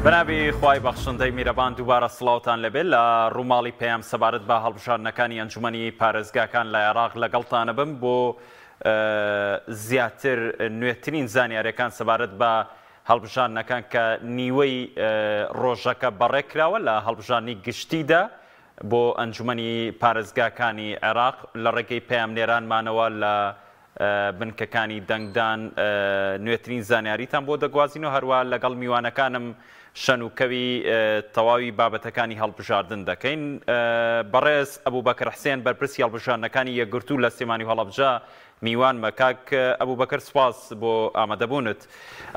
بەناوی خوای بەخشندەی میرەبان دووبارە سڵاوتان لێبێت لە ڕووماڵی پەیام سەبارەت بە هەڵبژاردنەکانی ئەنجومەنی پارێزگاکان لە عێراق لەگەڵتانەبم بۆ زیاتر نوێترین زانیاریەکان سەبارەت بە هەڵبژاردنەکان کە نیوەی ڕۆژەکە بەڕێکراوە لە هەڵبژاردنی گشتیدا بۆ ئەنجومەنی پارێزگاکانی عێراق لە ڕێگەی پەیامنێرانمانەوە لە بنکەکانی دەنگدان نوێترین زانیاریتان بۆ دەگوازینەوە، هەروەها لەگەڵ میوانەکانم شەن و کەوی تەواوی بابەتەکانی هەڵبژاردن دەکەین. بەڕێز ئەبوبەکر حسێن بەرپرسی هەڵبژاردنەکانی یەکگرتوو لە سلێمانی و هەڵەبجە میوانمە. کاک ئەبوبەکر سوپاس بۆ ئامادەبوونت.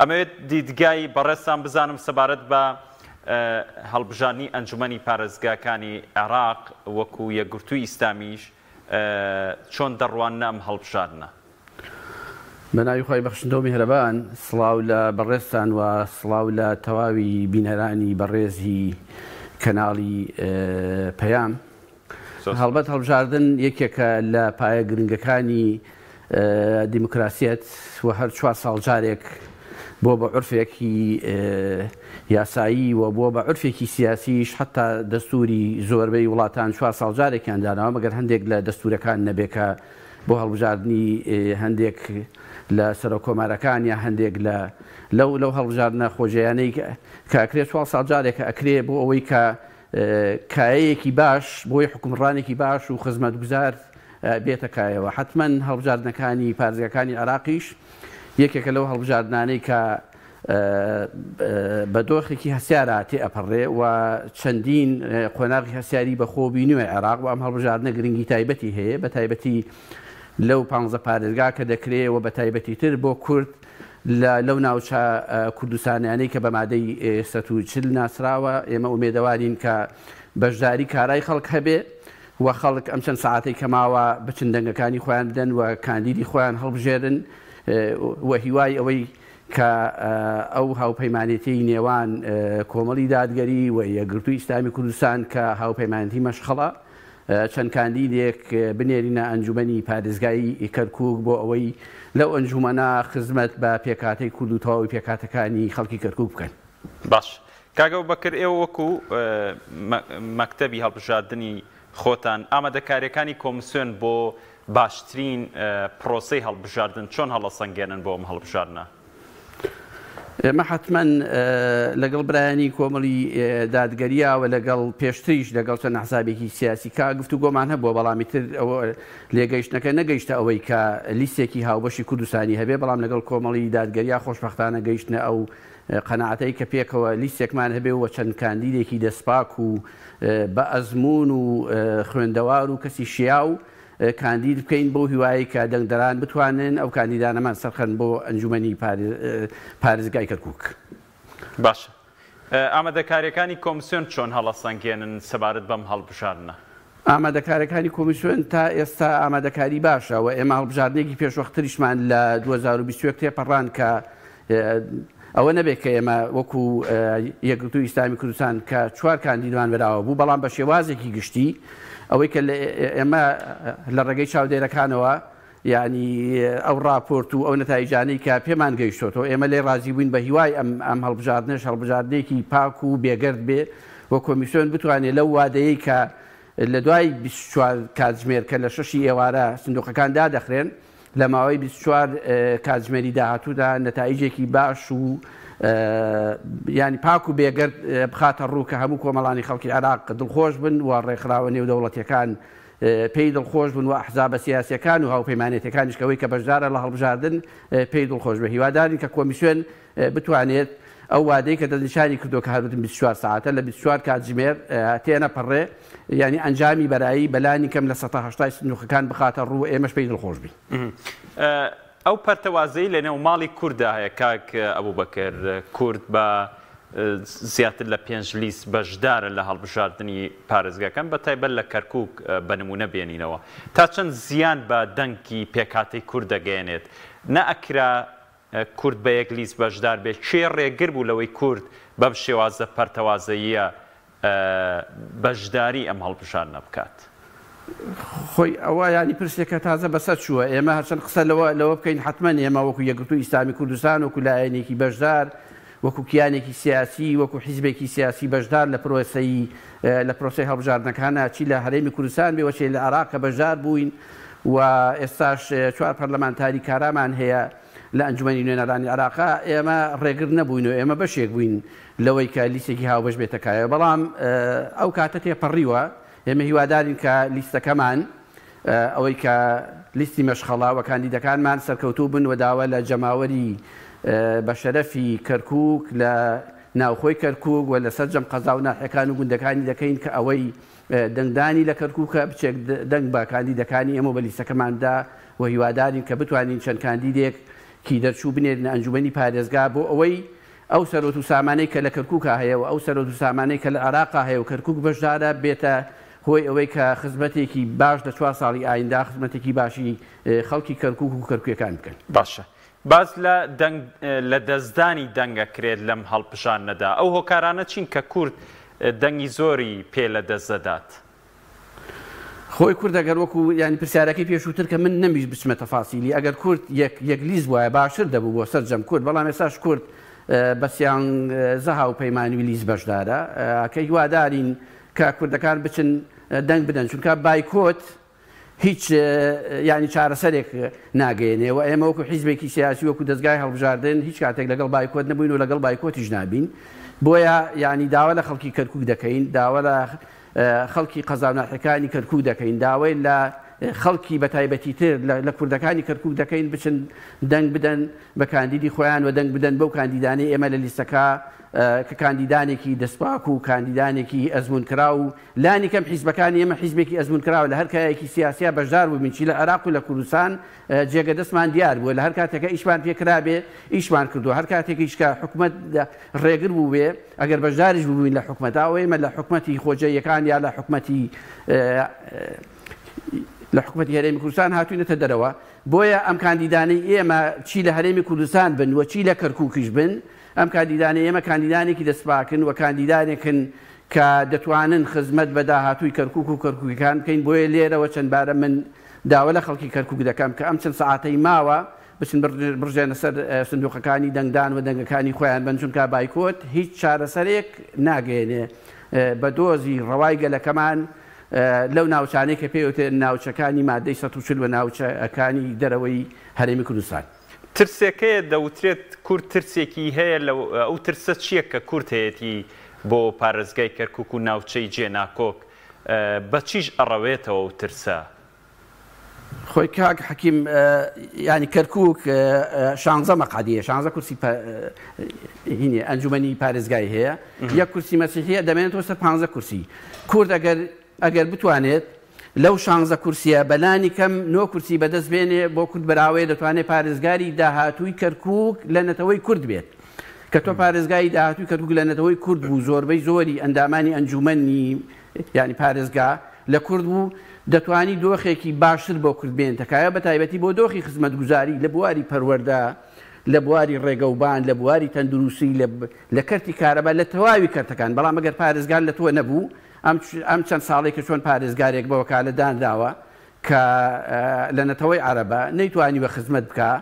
ئەمەوێت دیدگای بەڕێزتان بزانم سەبارەت بە هەڵبژاردنی ئەنجومەنی پارێزگاکانی عێراق وەکو یەکگرتووی ئیسلامیش چۆن دەڕواننە ئەم هەڵبژاردنە؟ بە ناوی خوای بەخشندە و میهرەبان، سڵاو لە بەڕێزتان و سڵاو لە تەواوی بینەرانی بەڕێزی کەناڵی پەیام. هەڵبەت هەڵبژاردن یەکێکە لە پایە گرنگەکانی دیموکراسیەت و هەر چوار ساڵ جارێک بۆ بە عورفێکی یاسایی و بووە بە عورفێکی سیاسیش، حەتا دەستووری زۆربەی وڵاتان چوار ساڵ جارێکیان داناوە، مەگەر هەندێک لە دەستوورەکان نەبێ کە بۆ هەڵبژاردنی هەندێک لە سەرۆککۆمارەکان یا هەندێک لە لەو لەو هەڵبژاردنە خۆجێیانەی کە ئەکرێ چوار ساڵ جارێکە ئەکرێ بۆ ئەوەی کە کایەیەکی باش بۆی حوکمڕانێکی باش و خزمەتگوزار بێتە کایەوە. حەتمەن هەڵبژاردنەکانی پارێزگاکانی عێراقیش یەکێکە لەو هەڵبژاردنانەی کە بە دۆخێکی هەستیارا تێئەپەڕێ و چەندین قۆناغی هەستیاری بەخۆ بینیوە عێراق و ئەم هەڵبژاردنە گرنگی تایبەتی هەیە بە تایبەتی لەو پانزە پارێزگا کە دەکرێ و بە تایبەتی تر بۆ کورد لە لەو ناوچە کوردستانیانەی کە بە مادەی 140 ناسراوە. ئێمە ئومێدەوارین کە بەشداری کارای خەڵک هەبێ و خەڵک ئەم چەند سەعاتەی کە ماوە بچن دەنگەکانی خۆیان بدەن و کاندیدی خۆیان هەڵبژێرن و هیوای ئەوەی کە ئەو هاوپەیمانێتیی نێوان کۆمەڵی دادگەری و یەکگرتووی ئیسلامی کوردستان کە هاوپەیمانێتی مەشخەڵە چەند کاندیدێک بنێرینە ئەنجومەنی پارێزگای کەرکوک بۆ ئەوەی لەو ئەنجومەنە خزمەت بە پێکهاتەی کورد و تەواوی پێکهاتەکانی خەڵکی کەرکوک بکەن. باش کاک ئەبوبەکر ئێوە وەکو مەکتەبی هەڵبژاردنی خۆتان ئامادەکاریەکانی کۆمسیۆن بۆ باشترین پرۆسەی هەڵبژاردن چۆن هەڵەسەنگێنن بۆ ئەم هەڵبژاردنە؟ ئێمە حەتمەن لەگەڵ برایانی کۆمەڵی دادگەرییا و لەگەڵ پێشتریش لەگەڵ چەند حسابێکی سیاسی کا گفتوگۆمان هەبووە، بەڵام ئیتر ئەوە لێگەیشتنەکە نەگەیشتە ئەوەی کە لیستێکی هاوبەشی کوردستانی هەبێ، بەڵام لەگەڵ کۆمەڵی دادگەریا خۆشبەختانە گەیشتنە ئەو قەناعەتەی کە پێکەوە لیستێکمان هەبێ و چەند کاندیدێکی دەستپاک و بە ئەزموون و خوێندەوار و کەسی شیاو کاندید بکەین بەو هیوایەی کە دەنگدەران بتوانن ئەو کاندیدانەمان سەرخەن بۆ ئەنجومەنی پارێزگای کەرکوک. باشە ئامادەکاریەکانی کۆمسیۆن چۆن هەڵەسەنگێنن سەبارەت بەم هەڵبژاردنە؟ ئامادەکارەکانی کۆمیسیۆن تا ئێستا ئامادەکاری باشە و ئێمە هەڵبژاردنێکی پێشوەختریشمان لە 2021 تێپەڕاند کە ئەوە نەبێت کە ئێمە وەکو یەکگرتووی ئیسلامی کوردستان کە چوار کاندیدمان بەراوە بوو، بەڵام بە شێوازێکی گشتی ئەوەی کە ئێمە لە ڕێگەی چاودێرەکانەوە یانی ئەو ڕاپۆرت و ئەو نەتایجانەی کە پێمان گەیشتۆتەوە ئێمە لێی ڕازی بووین، بە هیوای ئەم ئەم هەڵبژاردنەش هەڵبژاردنێکی پاک و بێگەرد بێ و کۆمیسیۆن بتوانێ لەو وادەیەی کە لە دوای 24 کاتژمێر کە لە شەشی ئێوارە سندوقەکان دادەخرێن لە ماوەی 24 کاتژمێری داهاتوودا نەتایجێکی باش و یانی پاک و بێگەرد بخاتە ڕوو کە هەموو کۆمەڵانی خەڵکی عێراق دڵخۆش بن و ڕێکخراوە نێودەوڵەتیەکان پێی دڵخۆش بن و ئەحزابە سیاسیەکان و هاوپەیمانێتیەکانیش کە ئەوەی کە بەشدارە لە هەڵبژاردن پێی دڵخۆش بێ. هیوادارین کە کۆمیسیۆن بتوانێت ئەو وادەی کە دەستنیشانی کردووە کە هەر وتم 24 سەعاتە لە 24 کاتژمێر تێنەپەڕێ یانی ئەنجامی بەرایی بەلانی کەم لە سەتا هەشتای سندوقەکان بخاتە ڕوو و ئێمەش پێی دڵخۆش بین. ئەو پەرتەوازەیی لەنێو ماڵی کورددا هەیە کاک ئەبوبەکر، کورد بە زیاتر لە پێنج لیست بەشدارە لە هەڵبژاردنی پارێزگاکان بە تایبەت لە کەرکوک بە نمونە بێنینەوە تا چەند زیان بە دەنگی پێکهاتەی کورد دەگەیەنێت؟ نەئەکرا کورد بە یەک لیست بەشدار بێت؟ کێ ڕێگر بوو لەوەی کورد بەم شێوازە پەرتەوازەییە بەشداری ئەم هەڵبژاردنە بکات؟ خۆی ئەوە یانی پرسێکە تازە بەسەر چووە، ئێمە هەرچەند قسە لەوە لەوە بکەین حەتمەن ئێمە وەکو یەکگرتووی ئیسلامی کوردستان وەکو لایەنێکی بەشدار وەکو کیانێکی سیاسی، وەکو حیزبێکی سیاسی بەشدار لە پرۆسەی لە پرۆسەی هەڵبژاردنەکانا چی لە هەرێمی کوردستان بێ و چی لە عێراق کە بەشدار بووین و ئێستاش چوار پەرلەمانتاری کارامان هەیە لە ئەنجومەنی نوێنەرانی عێراقا، ئێمە ڕێگر نەبووین و ئێمە بەشێک بووین لەوەی کە لیستێکی هاوبەش بێتە کایەوە، بەڵام ئەو کاتە تێپەڕیوە، ئێمە هیوادارین کە لیستەکەمان ئەوەی کە لیستی مەشخەڵە و کاندیدەکانمان سەرکەوتوو بن و داوا لە جەماوەری بە شەرەفی کەرکووک لە ناوخۆی کەرکووک و لە سەرجەم قەزا و ناحیەکان و گوندەکانی دەکەین کە ئەوەی دەنگدانی لە کەرکووکە بچێت دەنگ بە کاندیدەکانی ئێمە و بە لیستەکەمان بدا و هیوادارین کە بتوانین چەند کاندیدێک کی دەرچوو بنێرینە ئەنجومەنی پارێزگا بۆ ئەوەی ئەو سەروەت و سامانەی کە لە کەرکووکا هەیە و ئەو سەروەت و سامانەی کە لە عێراقا هەیە و کەرکووک بەشدارە بێتە هۆی ئەوەی کە خزمەتێکی باش لە چوار ساڵی ئایندە خزمەتێکی باشی خەڵکی کەرکووک و کەرکوویەکان بکەن. باشە باس لە دەنگ لە دەستدانی دەنگ ئەکرێت لەم هەڵبژاردنەدا ئەو هۆکارانە چین کە کورد دەنگی زۆری پێ لە دەست دەدات؟ خۆی کورد ئەگەر وەکو یانی پرسیارەکەی پێشووتر کە من نەمویست بچمە تەفاسیلی ئەگەر کورد یەک یەک لیست بوایە باشتر دەبوو بۆ سەرجەم کورد بەڵام ئێستاش کورد بە سیانزە هاوپەیمانی و لیست بەشدارە کە هیوادارین کە کوردەکان بچن دەنگ بدەن چونکە بایکۆت هیچ یانی چارەسەرێک ناگەیەنێ و ئێمە وەکو حیزبێکی سیاسی وەکو دەزگای هەڵبژاردن هیچ کاتێک لەگەڵ بایکۆت نەبووین و لەگەڵ بایکۆتیش نابین بۆیە یانی داوا لە خەڵکی کەرکوک دەکەین داوا لە خەڵکی قەزا و ناحیەکانی کەرکوک دەکەین داوای لە خەڵکی بە تایبەتی تر لە کوردەکانی کەرکوک دەکەین بچن دەنگ بدەن بە کاندیدی خۆیان و دەنگ بدەن بەو کاندیدانەی ئێمە لە لیستەکە کە کاندیدانێکی دەستپاک و کاندیدانێکی ئەزموونکراو و لانی کەم حیزبەکانی ئێمە حیزبێکی ئەزموونکراوە لە هەر کایەکی سیاسیا بەشدار بووبین چی لە عێراق و لە کوردستان جێگە دەستمان دیار بووە لە هەر کاتێکا ئیشمان پێ کرابێ ئیشمان کردووە هەر کاتێکیش کە حکومەت ڕێگر بووبێ ئەگەر بەشداریش بووبین لە حکومەتا ئەوە ئێمە لە حکومەتی خۆجێیەکان یا لە حکومەتی لە حکومەتی هەرێمی کوردستان هاتوینەتە دەرەوە بۆیە ئەم کاندیدانەی ئێمە چی لە هەرێمی کوردستان بن و چی لە کەرکووکیش بن ئەم کاندیدانەی ئێمە کاندیدانێکی دەستپاکن و کاندیدانێکن کە دەتوانن خزمەت بە داهاتووی کەرکووک و کەرکووکیەکان بکەین، بۆیە لێرەوە چەندبارە من داوا لە خەڵکی کەرکووک دەکەم کە ئەم چەند سەعاتەی ماوە بچن بڕژێنە سەر سندووقەکانی دەنگدان و دەنگەکانی خۆیان بەن، چونکا بایکۆت هیچ چارەسەرێک ناگەیەنێ بە دۆزی ڕەوای گەلەکەمان لەو ناوچانەی کە پێی وترێن ناوچەکانی مادەی 140 و ناوچەکانی دەرەوەی هەرێمی کوردستان. ترسێک هەیە دەوترێت کورد ترسێکی هەیە لە ئەو ترسە چییە کە کورد هەیەتی بۆ پارێزگای کەرکوک و ناوچەی جێ ناکۆک بە چیش ئەڕەوێتەوە ئەو ترسە؟ خۆی کاک حەکیم یانی کەرکوک شانزە مەقعەدی هەیە شانزە کورسی هینێ ئەنجومەنی پارێزگای هەیە یەک کورسی مەسیحیە دەمێنێتەوە سەر پانزە کورسی کورد ئەگەر ئەگەر بتوانێت لەو شانزە کورسیە بەلانی کەم نۆ کورسی بەدەست بێنێ بۆ کورد بەراوەیە دەتوانێ پارێزگاری داهاتووی کەرکوک لە نەتەوەی کورد بێت کە تۆ پارێزگای داهاتووی کەرکوک لە نەتەوەی کورد بوو زۆربەی زۆری ئەندامانی ئەنجومەنی یانی پارێزگا لە کورد بوو دەتوانی دۆخێکی باشتر بۆ کورد بێنتە کایە بە تایبەتی بۆ دۆخی خزمەتگوزاری لە بواری پەروەردە لە بواری ڕێگەوبان لە بواری تەندروستی لە کەرتی کارەبا لە تەواوی کەرتەکان بەڵام ئەگەر پارێزگار لە تۆ نەبوو ئەم ئەم چەند ساڵەی کە چۆن پارێزگارێک بە وەکالەت دانراوە کە لە نەتەوەی عەرەبە نەیتوانیوە خزمەت بکا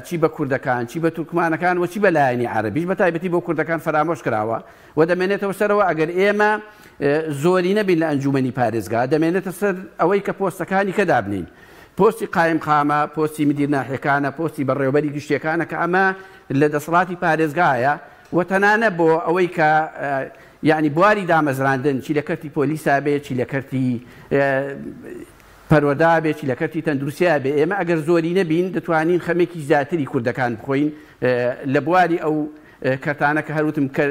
چی بە کوردەکان چی بە تورکمانەکان و چی بە لایەنی عەرەبیش بە تایبەتی بۆ کوردەکان فەرامۆش کراوە و دەمێنێتەوە سەرەوە ئەگەر ئێمە زۆری نەبین لە ئەنجومەنی پارێزگا دەمێنێتە سەر ئەوەی کە پۆستەکانی کە دابنین پۆستی قایمقامە پۆستی مدیر ناحیەکانە پۆستی بەڕێوەبەری گشتیەکانە کە ئەمە لە دەسەڵاتی پارێزگایە و تەنانە بۆ ئەوەی کە یانی بواری دامەزراندن چی لە کەرتی پۆلیسا بێ چی لە کەرتی پەروەردە بێ چی لە کەرتی تەندروستیا بێ ئێمە ئەگەر زۆری نەبین دەتوانین خەمێکی زیاتری کوردەکان بخۆین لە بواری ئەو کەرتانە کە هەروتم کە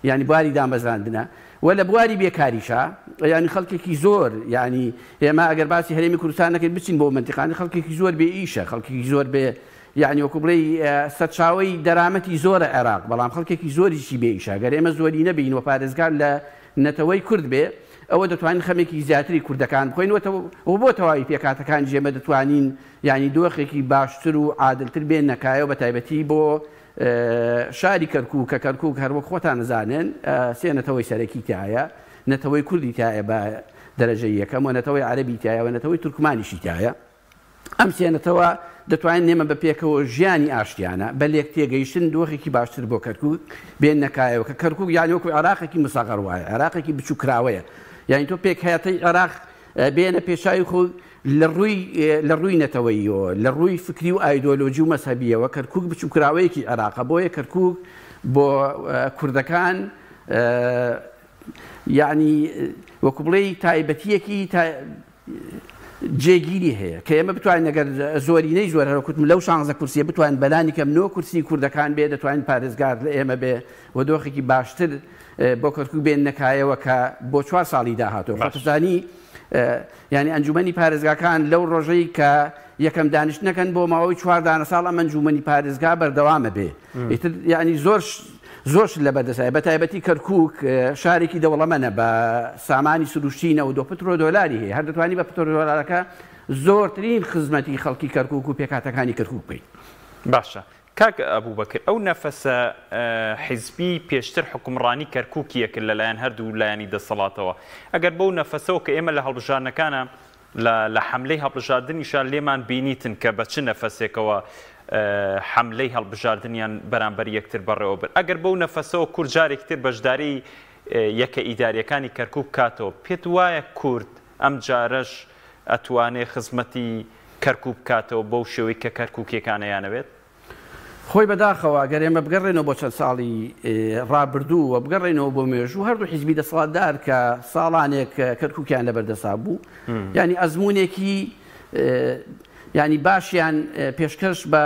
یانی بواری دامەزراندنە و لە بواری بێکاریشە ینی خەڵکێکی زۆر ینی ئێمە ئەگەر باسی هەرێمی کوردستان نەکەین بچین بۆ منتیقانی خەڵکێکی زۆر بێ ئیشە خەڵکێکی زۆر بێ یەعنی وەکو بڵێی سەرچاوەی دەرامەتی زۆرە عێراق بەڵام خەڵکێکی زۆریشی بێ ئیشە گەر ئێمە زۆری نەبین و پارێزگار لە نەتەوەی کورد بێ ئەوە دەتوانین خەمێکی زیاتری کوردەکان بخۆین و بۆ تەواوی پێکهاتەکانیش ئێمە دەتوانین یەعنی دۆخێکی باشتر و عادلتر بێننە کایەوە بە تایبەتی بۆ شاری کەرکوک کە کەرکوک هەر وەک خۆتان ئەزانن سێ نەتەوەی سەرەکی تیایە نەتەوەی کوردی تیایە بە دەرەجەی یەکەم و نەتەوەی عەرەبی تیایە و نەتەوەی تورکمانیشی تیایە. ئەم سێ نەتەوە دەتوانین ئێمە بە پێکەوە ژیانی ئاشتیانە، بە لێکتێگەیشتن دۆخێکی باشتر بۆ کەرکوک بێننە کایەوە کە کەرکوک یانی وەکو عێراقێکی مسەغەر وایە، عێراقێکی بچوککراوەیە. یانی تۆ پێکهاتەی عێراق بێنە پێشاوی خۆ لە ڕووی لە ڕووی نەتەوەییەوە، لە ڕووی فکری و ئایدۆلۆجی و مەزهەبییەوە کەرکوک بچوککراوەیەکی عێراقە، بۆیە کەرکوک بۆ کوردەکان یانی وەکو بڵێی تایبەتییەکی جێگیری هەیە کە ئێمە بتوانین ئەگەر زۆرینەی زۆر هەر وەکوتم لەو شانزە کورسیە بتوانین بەلانی کەم نۆ کورسی کوردەکان بێ دەتوانین پارێزگار لە ئێمە بێ و دۆخێکی باشتر بۆ کەرکوک بێننە کایەوە کە بۆ چوار ساڵی داهاتوو باش. خۆتەزانی یانی ئەنجومەنی پارێزگاکان لەو ڕۆژەی کە یەکەم دانیشتنەکەن بۆ ماوەی چوار دانە ساڵ ئەم ئەنجومەنی پارێزگا بەردەوامە بێ ئیتر یانی زۆر زۆر شت لەبەردەستایە بەتایبەتی کەرکوک شارێکی دەوڵەمەنە بە سامانی سروشتی نەوت و پترۆ دۆلاری هەیە هەر دەتوانی بە پترۆ دۆلارەکە زۆرترین خزمەتی خەڵکی کەرکوک و پێکهاتەکانی کەرکوک بکەیت. باشە کاک ئەبوبەکر ئەو نەفەسە حیزبی پێشتر حوکمڕانی کەرکوکی ئەکرد لەلایەن هەردوو لایەنی دەسەڵاتەوە ئەگەر بەو نەفەسەوە کە ئێمە لە هەڵبژاردنەکانا لە لە حەملەی هەڵبژاردنیشا لێمان بینیتن کە بە چ نەفەسێکەوە حەملەی هەڵبژاردنیان بەرامبەر یەکتر بەڕێوە برد. ئەگەر بەو نەفەسەوە کورد جارێکی تر بەشداری یەکە ئیدارییەکانی کەرکووک بکاتەوە، پێت وایە کورد ئەم جارەش ئەتوانێ خزمەتی کەرکووک بکاتەوە بەو شێوەی کە کەرکووکییەکان ئەیانەوێت؟ خۆی بەداخەوە گەر ئێمە بگەڕێینەوە بۆ چەند ساڵی ڕابردوو و بگەڕێینەوە بۆ مێژوو هەردوو حیزبی دەسەڵاتدار کە ساڵانێک کەرکوکیان لەبەردەسا بوو یعنی ئەزمونێکی یعنی باشیان پێشکەش بە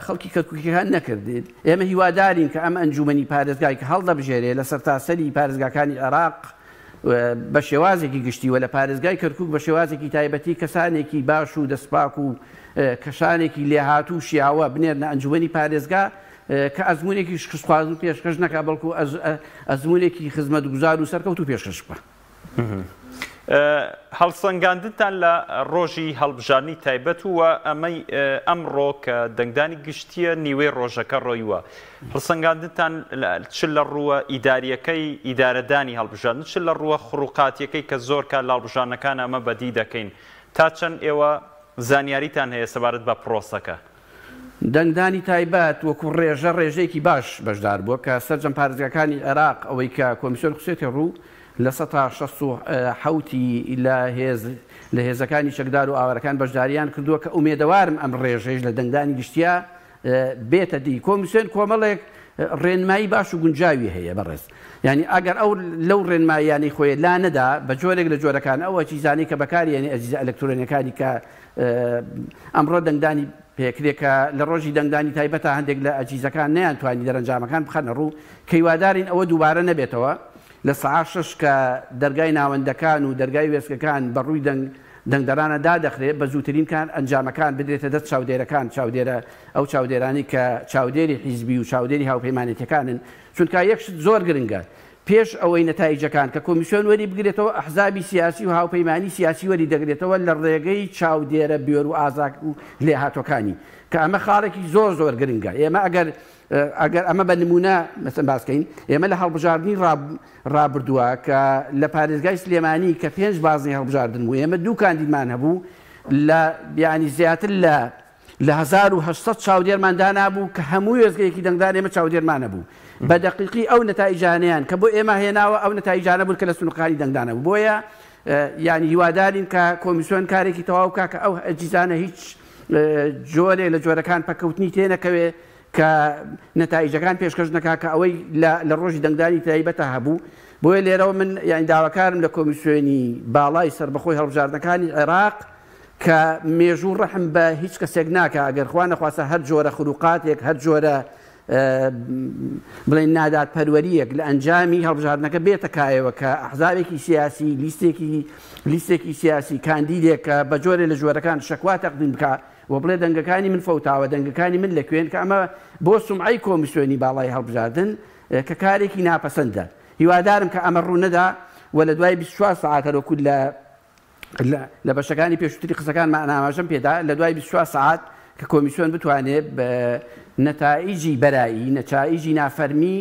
خەڵکی کەرکوکیەکان نەکرد ئێمە هیوادارین کە ئەم ئەنجومەنی پارێزگای کە هەڵدەبژێرێ لە سەرتاسەری پارێزگاکانی عێراق بە شێوازێکی گشتی و لە پارێزگای کەرکوک بە شێوازێکی تایبەتی کەسانێکی باش و دەستپاک و کەسانێکی لێهاتوو و شیاوە بنێرنە ئەنجومەنی پارێزگا کە ئەزموونێکی شکستخواردوو پێشکەش نەکا بەڵکو ئەزموونێکی خزمەتگوزار و سەرکەوتوو پێشکەش بکا. هەڵسەنگاندنتان لە ڕۆژی هەڵبژاردنی تایبەت و ئەمەی ئەمڕۆ کە دەنگدانی گشتییە نیوەی ڕۆژەکە ڕۆیوە، هەڵسەنگاندنتان چ لە ڕووە ئیدارییەکەی ئیدارەدانی هەڵبژاردن چ لە ڕووە خڕوقاتییەکەی کە زۆر کات لە هەڵبژاردنەکان ئەمە بەدی دەکەین تا چەند ئێوە زانیاریتان هەیە سەبارەت بە پڕۆسەکە؟ دەنگدانی تایبەت وەکو ڕێژە ڕێژەیەکی باش بەشدار بووە کە سەرجەم پارێزگاکانی عێراق ئەوەی کە کۆمیسیۆن خستێتە ڕوو 67% ی لە هێز لە هێزەکانی چەکدار و ئاوارەکان بەشداریان کردووە کە ئومێدەوارم ئەم ڕێژەیش لە دەنگدانی گشتیا بێتە دی. کۆمیسیۆن کۆمەڵێک ڕێنمایی باش و گونجاوی هەیە بەڕێز یانی ئەگەر ئەو لەو ڕێنماییانەی خۆی لا نەدا بە جۆرێک لە جۆرەکان ئەو ئەجیزانەی کە بەکاری یانی ئەجیزە ئەلکترۆنیەکانی کە ئەمڕۆ دەنگدانی پێکرێ کە لە ڕۆژی دەنگدانی تایبەتە هەندێک لە ئەجیزەکان نەیانتوانی دەرەنجامەکان بخەنە ڕوو کە هیوادارین ئەوە دووبارە نەبێتەوە لە سەعات شەش کە دەرگای ناوەندەکان و دەرگای وێستگەکان بە ڕووی دەنگ دەنگدەرانە دادەخرێ بە زووترین کات ئەنجامەکان بدرێتە دەست چاودێرەکان چاودێرە ئەو چاودێرانەی کە چاودێری حیزبی و چاودێری هاوپەیمانێتیەکانن چونکا یەک شت زۆر گرنگە پێش ئەوەی نەتایجەکان کە کۆمیسیۆن وەری بگرێتەوە ئەحزابی سیاسی و هاوپەیمانی سیاسی وەری دەگرێتەوە لە ڕێگەی چاودێرە بوێر و ئازاک و لێهاتوەکانی کە ئەمە خاڵێکی زۆر زۆر گرنگە ئێمە ئەگەر ئەگەر ئەمە بە نموونە مەسەن باس کەین ئێمە لە هەڵبژاردنی ڕابردووە کە لە پارێزگای سلێمانی کە پێنج بازنەی هەڵبژاردن بوو ئێمە دوو کاندیدمان هەبوو لە بیانی زیاتر لە لە 1800 چاودێرمان دانابوو کە هەموو وێستگەیەکی دەنگدان ئێمە چاودێرمان هەبوو بە دەقیقی ئەو نەتایجانەیان کە بۆ ئێمە هێناوە ئەو نەتایجانە بوون کە لە سنووقەکانی دەنگدان هەبوو بۆیە یانی هیوادارین کە کۆمیسیۆن کارێکی تەواو بکا کە ئەو ئەجیزانە هیچ جۆرێ لە جۆرەکان پەککەوتنی تێنەکەوێ کە نەتایجەکان پێشکەش نەکا کە ئەوەی لە ڕۆژی دەنگدانی تایبەتە هەبوو بۆیە لێرەوە من یانی داواکارم لە کۆمیسیۆنی باڵای سەربەخۆی هەڵبژاردنەکانی عێراق کە مێژوو ڕەحم بە هیچ کەسێک ناکا ئەگەر خوا نەخواستە هەر جۆرە خروقاتێک هەر جۆرە بڵێن نادادپەروەرییەک لە ئەنجامی هەڵبژاردنەکە بێتە کایەوە کە ئەحزابێکی سیاسی لیستێکی لیستێکی سیاسی کاندیدێک کە بە جۆرێ لە جۆرەکان شەکوا تەقدیم بکا و بڵێ دەنگەکانی من فەوتاوە دەنگەکانی من لە کوێن کە ئەمە بۆ سومعەی کۆمیسیۆنی باڵای هەڵبژاردن کە کارێکی ناپەسەندە هیوادارم کە ئەمە ڕوو نەدا و لە دوای 24 سەعات هەروەکو لە لە بەشەکانی پێشووتری قسەکانمان ئاماژەم پێدا، لە دوای 24 سەعات کە کۆمیسیۆن بتوانێ نەتائیجی بەرایی، نەتائیجی نافەرمی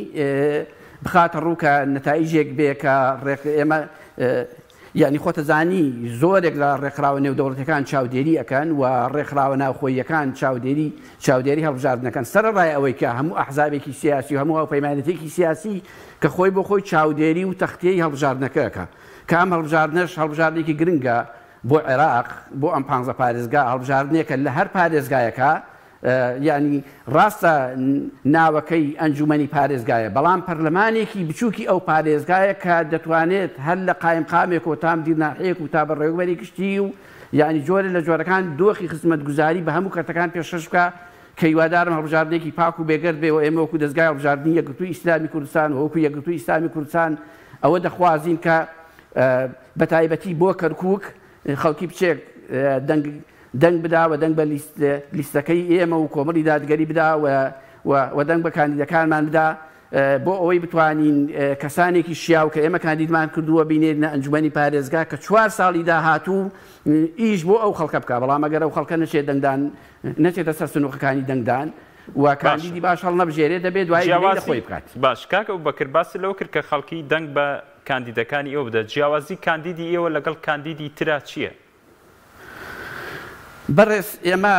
بخاتە ڕوو کە نەتائیجێک بێ کە ڕێک ئێمە یانی خۆتەزانی زۆرێک لە ڕێکخراوە نێودەوڵەتیەکان چاودێری ئەکەن و ڕێکخراوە ناوخۆییەکان چاودێری چاودێری هەڵبژاردنەکەن سەرەڕای ئەوەی کە هەموو ئەحزابێکی سیاسی و هەموو هاوپەیمانێتێکی سیاسی کە خۆی بۆ خۆی چاودێری و تەختیەی هەڵبژاردنەکە ئەکا کە ئەم هەڵبژاردنەش هەڵبژاردنێکی گرنگە بۆ عێراق بۆ ئەم پانزە پارێزگا هەڵبژاردنێکە لە هەر پارێزگایەکا یانی ڕاستە ناوەکەی ئەنجومەنی پارێزگایە، بەڵام پەرلەمانێکی بچوکی ئەو پارێزگایە کە دەتوانێت هەر لە قایمقامێکەوە تا مدیر ناحیەیەک و تا بەڕێوەبەری گشتی و یانی جۆرێ لە جۆرەکان دۆخی خزمەتگوزاری بە هەموو کەرتەکان پێشکەش بکا کە هیوادارم هەڵبژاردنێکی پاک و بێگەرد بێ و ئێمە وەکو دەزگای هەڵبژاردنی یەکگرتووی ئیسلامی کوردستان و وەکو یەکگرتووی ئیسلامی کوردستان ئەوە دەخوازین کە بەتایبەتی بۆ کەرکوک خەڵکی بچێت دەنگ دەنگ بدا و دەنگ بە لیستەکەی ئێمە و کۆمەڵی دادگەری بدا و و دەنگ بە کاندیدەکانمان بدا بۆ ئەوەی بتوانین کەسانێکی شیاو کە ئێمە کاندیدمان کردووە بینێرینە ئەنجومەنی پارێزگا کە چوار ساڵی داهاتوو ئیش بۆ ئەو خەڵکە بکا بەڵام ئەگەر ئەو خەڵکە نەچێت دەنگدان نەچێتە سەر سنووقەکانی دەنگدان و کاندیدی باش هەڵنەبژێرێ دەبێت دوای گلەیی لە خۆی بکات. باش کاک ئەبوبەکر باست لەوە کرد کە خەڵکی دەنگ بە کاندیدەکانی ئێوە بدات جیاوازی کاندیدی ئێوە لەگەڵ کاندیدی ترا چییە؟ بەڕێز ئێمە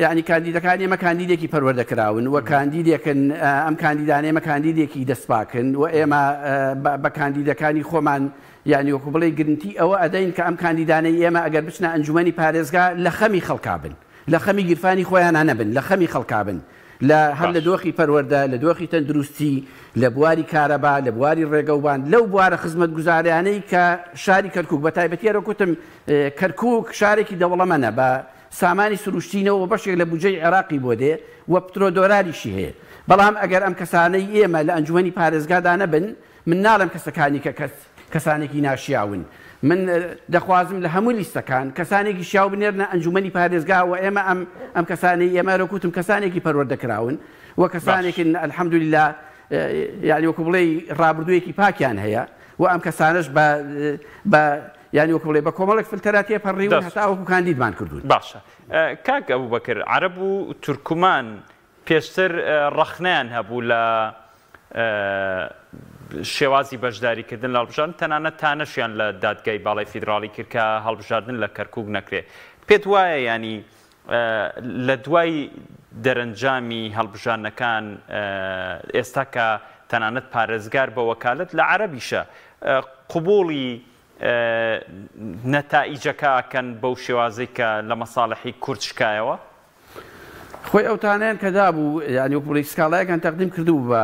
یانی کاندیدەکانی ئێمە کاندیدێکی پەروەردەکراون و کاندیدێکن ئەم کاندیدانە ئێمە کاندیدێکی دەستپاکن و ئێمە بە کاندیدەکانی خۆمان یانی وەکو بڵێی گرنتی ئەوە ئەدەین کە ئەم کاندیدانەی ئێمە ئەگەر بچنە ئەنجومەنی پارێزگا لە خەمی خەڵکا بن لە خەمی گیرفانی خۆیانا نەبن لە خەمی خەڵکا بن لە هەر لە دۆخی پەروەردە، لە دۆخی تەندروستی، لە بواری کارەبا، لە بواری ڕێگەوبان، لەو بوارە خزمەتگوزاریانەی کە شاری کەرکوک بە تایبەتی هەر وەک وتم کەرکوک شارێکی دەوڵەمەنە بە سامانی سروشتینەوە و بەشێک لە بودجەی عێراقی بۆ دێ و پترۆدۆلاریشی هەیە بەڵام ئەگەر ئەم کەسانەی ئێمە لە ئەنجومەنی پارێزگادا نەبن من ناڵێم کەسەکانی کە کەس کەسانێکی ناشیاون من دەخوازم لە هەموو لیستەکان کەسانێکی شیاو بنێرنە ئەنجومەنی پارێزگا و ئێمە ئەم ئەم کەسانەی ئێمە هەروەک وتم کەسانێکی پەروەردە کراون و کەسانێکن الحمدللە یانی وەکو بڵێی ڕابردوویەکی پاکیان هەیە و ئەم کەسانەش بە بە یانی وەکو بڵێ بە کۆمەڵێک فلتەرا تێپەڕیون هەتا وەکو کاندیدمان کردوون. باشە کاک ئەبوبەکر عەرەب و تورکمان پێشتر ڕەخنەیان هەبوو لە شێوازی بەشداریکردن لە هەڵبژاردن، تەنانەت تانەشیان لە دادگای باڵای فیدراڵی کرد کە هەڵبژاردن لە کەرکووک نەکرێ. پێت وایە یانی لە دوای دەرەنجامی هەڵبژاردنەکان ئێستا کە تەنانەت پارێزگار بە وەکالەت لە عەرەبیشە قبوڵی نەتائیجەکە ئەکەن بەو شێوازەی کە لە مەساڵحی کورد شکایەوە؟ خۆی ئەو تانەیان کە دابوو یانی وەکو بڵێی سکاڵایەکیان تەقدیم کردبوو بە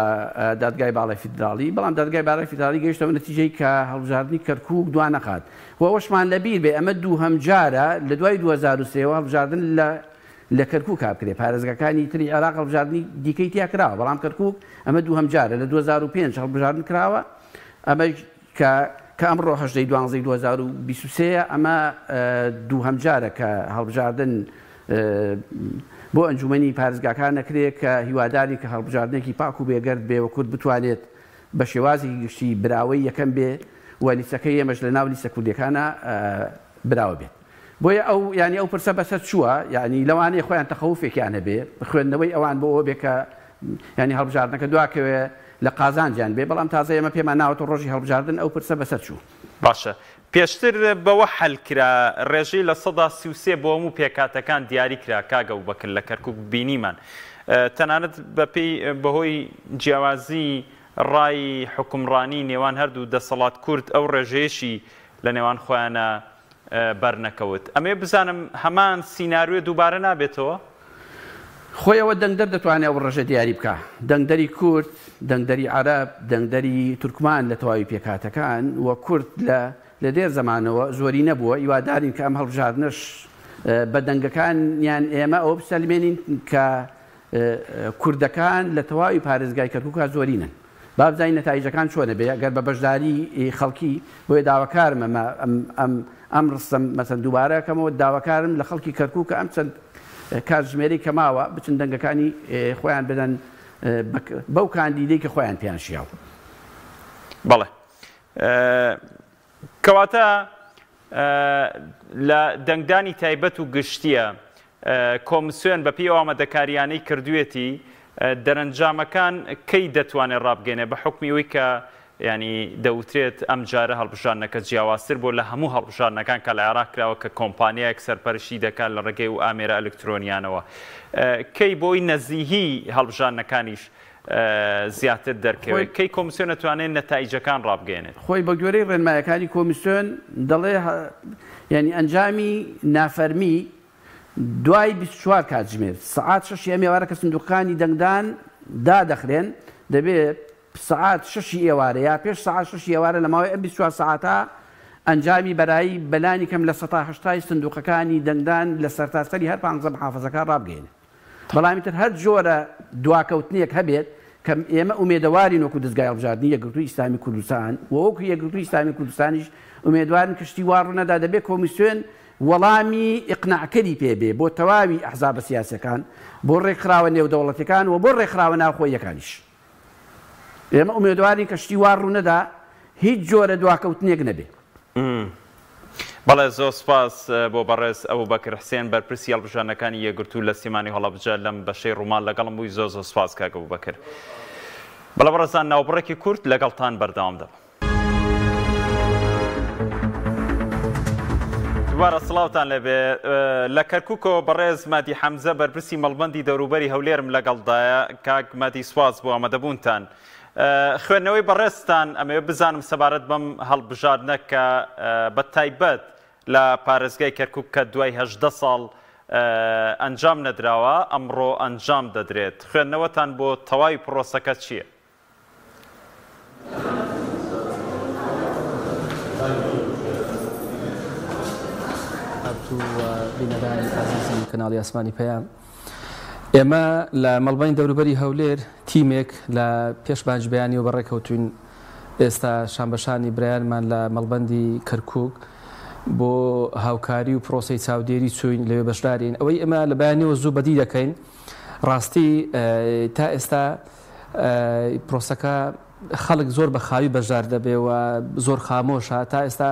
دادگای باڵای فیدراڵی، بەڵام دادگای باڵای فیدراڵی گەیشتە ئەو نەتیجەی کە هەڵبژاردنی کەرکووک دوا نەخات و ئەوەشمان لەبیر بێ ئەمە دووهەم جارە لە دوای 2003 وە هەڵبژاردن لە لە کەرکووکا بکرێ، پارێزگاکانی تری عێراق هەڵبژاردنی دیکەی تیا کراوە، بەڵام کەرکووک ئەمە دووهەم جارە لە 2005 هەڵبژاردن کراوە، ئەمە کە کە ئەمڕۆ 18 ی دوانزەی 2023 یە ئەمە دووهەم جارە کە هەڵبژاردن بۆ ئەنجومەنی پارێزگاکان نەکرێ کە هیوادارین کە هەڵبژاردنێکی پاک و بێگەرد بێ و کورد بتوانێت بە شێوازێکی گشتی براوەی یەکەم بێ و لیستەکەی ئێمەش لە ناو لیستە کوردیەکانا براوە بێت. بۆیە ئەو یانی ئەو پرسە بەسەر چووە یانی لەوانەیە خۆیان تەخەوفێکیان هەبێ خوێندنەوەی ئەوان بۆ ئەوە بێ کە یانی هەڵبژاردنەکە دواکەوێ لە قازانجیان بێ بەڵام تازە ئێمە پێمان ناوەتە ڕۆژی هەڵبژاردن ئەو پرسە بەسەر چوو. باشە پێشتر بەوە حەل کرا ڕێژەی 33% بۆ هەموو پێکهاتەکان دیاری کرا کاک ئەبوبەکر لە کەرکوک بینیمان تەنانەت بەپێی بەهۆی جیاوازی ڕای حوکمڕانی نێوان هەردوو دەسەڵات کورد ئەو ڕێژەیەشی لە نێوان خۆیانا بەرنەکەوت. ئەمەوێ بزانم هەمان سیناریۆ دووبارە نابێتەوە؟ خۆی ئەوە دەنگدەر دەتوانێ ئەو ڕێژە دیاری بکا. دەنگدەری کورد، دەنگدەری عەرەب، دەنگدەری تورکمان لە تەواوی پێکهاتەکان و کورد لە لە دێر زەمانەوە زۆری نەبووە. هیوادارین کە ئەم هەڵبژاردنەش بە دەنگەکانیان ئێمە ئەوە بسەلمێنین کە کوردەکان لە تەواوی پارێزگای کەرکوکا زۆرینەن. با بزانین نەتایجەکان چۆنە بێ گەر بە بەشداری خەڵکی بۆیە داواکارم ئەمە ئەم ئەم ئەم ڕستەم مەسەن دووبارە کەمەوە داواکارم لە خەڵکی کەرکوک کە ئەم چەند کاتژمێرەی کە ماوە بچن دەنگەکانی خۆیان بدەن بەو کاندیدەی کە خۆیان پێیان شیاو. بەڵێ کەواتە لە دەنگدانی تایبەت و گشتییە، کۆمسیۆن بەپێی ئەو ئامادەکارییانەی کردوویەتی، دەرەنجامەکان کەی دەتوانێت ڕابگەیەنێت بە حوکمی ئەوەی کە یانی دەوترێت ئەمجارە هەڵبژاردنەکە جیاوازتر بووە لە هەموو هەڵبژاردنەکان کە لە عێراق کراوە کە کۆمپانیایەک سەرپەرشتی دەکات لە ڕێگەی ئەو ئامێرە ئەلکترۆنیانەوە. کەی بۆی نەزیهی هەڵبژاردنەکانیش زیاتر دەرکەوێت؟ کەی کۆمسیۆن ئەتوانێت نەتائیجەکان ڕابگەیەنێت؟ خۆی بە گوێرەی ڕێنمایەکانی کۆمیسیۆن دەڵێ یانی ئەنجامی نافەرمی دوای 24 کاتژمێر سەعات شەشی ئەم ئێوارە کە سندوقەکانی دەنگدان دادەخرێن دەبێت سەعات شەشی ئێوارە یا پێش سەعات شەشی ئێوارە لە ماوەی ئەم 24 سەعاتە ئەنجامی بەرایی بەلانی کەم لە سەتا هەشتای سندوقەکانی دەنگدان لە سەرتاسەری هەر پانزە محافزەکە ڕابگەیەنێت. بەڵام ئیتر هەر جۆرە دواکەوتنێک هەبێت کە ئێمە ئومێدەوارین وەکو دەزگای هەڵبژاردنی یەکگرتووی ئیسلامی کوردستان و وەکو یەکگرتووی ئیسلامی کوردستانیش ئومێدوارین کە شتی وا ڕوونەدا دەبێت کۆمیسیۆن وەڵامی ئیقناعکەری پێ بێ بۆ تەواوی ئەحزابە سیاسیەکان، بۆ ڕێکخراوە نێودەوڵەتیەکان و بۆ ڕێکخراوە ناوخۆییەکانیش. ئێمە ئومێدوارین کە شتی وا ڕوونەدا هیچ جۆرە دواکەوتنێک نەبێ. بەڵێ زۆر سوپاس بۆ بەڕێز ئەبوبەکر حسێن بەرپرسی هەڵبژاردنەکانی یەکگرتوو لە سلێمانی و هەڵەبجە لەم بەشەی ڕووماڵ لەگەڵم بووی زۆر زۆر سوپاس کاک ئەبوبەکر. بەڵێ بەڕێزان ناوبڕێکی کورت لەگەڵتان بەردەوام دەبم. دووبارە سڵاوتان لێبێ لە کەرکوکەوە بەڕێز مادی حەمزە بەرپرسی مەڵبەندی دەوروبەری هەولێرم لەگەڵدایە کاک مادی سوپاس بۆ ئامادەبوونتان. خوێندنەوەی بەڕێزتان ئەمەوێ بزانم سەبارەت بەم هەڵبژاردنە کە بە تایبەت لە پارێزگای کەرکوک کە دوای 18 ساڵ ئەنجام نەدراوە ئەمڕۆ ئەنجام دەدرێت خوێندنەوەتان بۆ تەواوی پرۆسەکە چییە؟ بینەرانی ئازیزی کەناڵی ئاسمانی پەیام ئێمە لە مەڵبەنی دەوروبەری هەولێر تیمێک لە پێش بانج بەیانیەوە بەڕێکەوتوین ئێستا شانبەشانی برایانمان لە مەڵبەندی کەرکوک بۆ هاوکاری و پرۆسەی چاودێری چوین لەوێ بەشدارین ئەوەی ئێمە لە بەیانیەوە زوو بەدی دەکەین ڕاستی تا ئێستا پرۆسەکە خەڵک زۆر بە خاوی بەشدار دەبێ و زۆر خامۆشە تا ئێستا